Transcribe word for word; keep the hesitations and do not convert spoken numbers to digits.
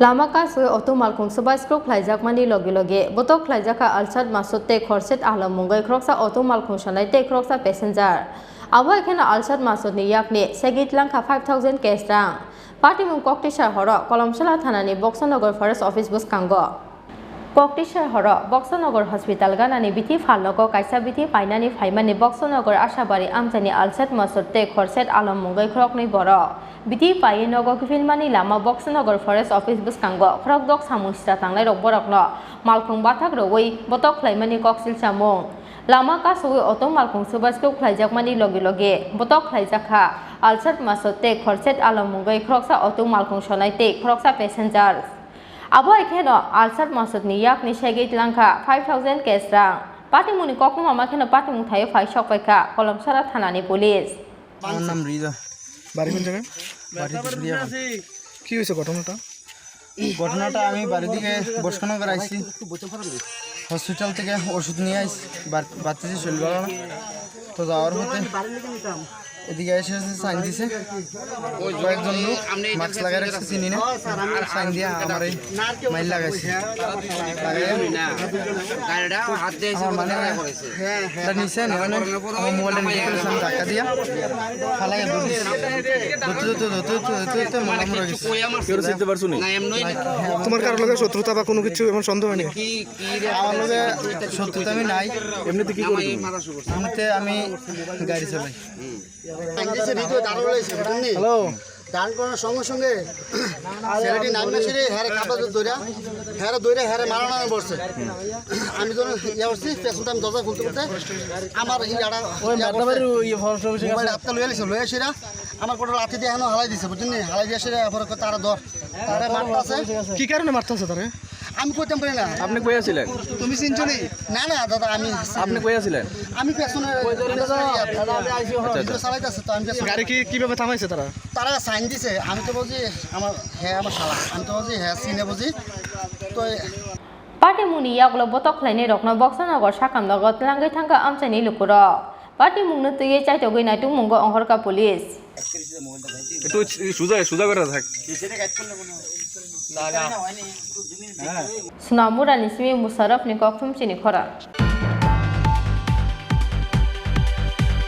Lama kasui auto malkhung swbai skrok khlaijakmani logi logi botok khlaijakha Alsat Masud tei Khorset Alom mungwi khoroksa auto malkhung sanai tei khoroksa passenger. Abo hai kheno Alsat Masudni yakni segwi tlangkha five thousand cash rang. Patimung Koktisar horo Kolomsala thanani Boksonogor Forest Office bwskango. Koktisar horo Boksonogor Hospital ganani bithi phalnogo kaisa bithi painani phaimani Boksonogor Ashabari amchaini Alsat Masud tei Khorset Alom mungwi khoroknwi borok. Bithi paiwi nogo kiphilmani lama Boksonogor Forest Office bwskango khorokdok samung sitra tangnairok borokno malkhung bathak rwui botok khlaimani koksil chamung. Lama kasugwi auto malkhung swbai skrok khlaijakmani logi logi botok khlaijakha Alsat Masud tei Khorset Alom mungwi khoroksa auto malkhung sonai tei khoroksa passengers. Abo hai kheno Alsat Masudni yakni segwi tlangkha five thousand cash rang. Patimungni koktwma ma kheno patimung thaio phai sokpaikha Kolomsara thanani police. আমার নাম হৃদয়। বাড়ি কোন জায়গায়? বাড়ি দুধুরিয়া। কি হয়েছে ঘটনাটা? ঘটনাটা আমি বাড়ি থেকে বসখানগর আইছি, হসপিটাল থেকে ওষুধ নিয়ে আইছি, বার-, বাচ্চা যে শরীর ভালো না, তো যাওয়ার পথে এদিকে এসে এসে সাইন দিছে কয়েকজন লোক, মাস্ক লাগাই রাখছে, চিনি না, সাইন দিয়ে আমার এই মাইল লাগাইছে। লাগাইয়া আমার মানে এটা নিচে নেওয়া নেই, আমার মোবাইলটা নিচে ফেলেছে, আমি ধাক্কা দিয়া ফালাই দৌড় দিছি। দৌড়তে দৌড়তে দৌড়তে দৌড়তে দৌড়তে মোবাইল আমার গেছে। কেউ চিনতে পারছো নি? তোমার কারোর লগে শত্রুতা বা কোনো কিছু এমন সন্দেহ নেই? আমার লগে শত্রুতা আমি নাই। এমনিতে কি করি তুমি? এমনিতে আমি গাড়ি চালাই। হ্যালো। দান করার সঙ্গে সঙ্গে ছেলেটি নাম না ছেড়ে হ্যাঁ কাপড় ধরে, হ্যাঁ ধরে হ্যাঁ মারানো পড়ছে। আমি যখন ইয়ে করছি, পেছন আমি দরজা খুলতে খুলতে আমার এই আড়া ওই ইয়ে করছে। মোবাইল হাতটা লইয়া লিছে, লইয়া সেরা আমার কোটা লাঠি দিয়ে এখনো হালাই দিছে, বুঝছেন নি? হালাই দিয়ে সেরা পরে তারা ধর, তারা মারতাছে। কি কারণে মারতাছে তারা? আমি কইতাম পারি না। আপনি কই আছিলেন? তুমি চিনছো নি? না, না, দাদা, আমি আপনি কই আছিলেন? আমি পেছনে, পেছনে আচ্ছা, আচ্ছা। ভিডিও চালাইতাছে তো, আমি পেছনে। গাড়ি কি, কিভাবে থামাইছে তারা? তারা সাইন দিছে, আমি তো বুঝি, আমার, হ্যাঁ, আমার শালা। আমি তো বুঝি, হ্যাঁ, চিনে বুঝি। তো Patimungni yagulo botok khlainai rokno Boksonogor sakam nogo tlangwi thangkha amchaini lukurok. Patimungno twiwi chaitogwi naitungmungo ongkhorkha police. একটু সুজা, সুজা করে থাক। Sonamurani simi Musharrafni kokthum chini khorang.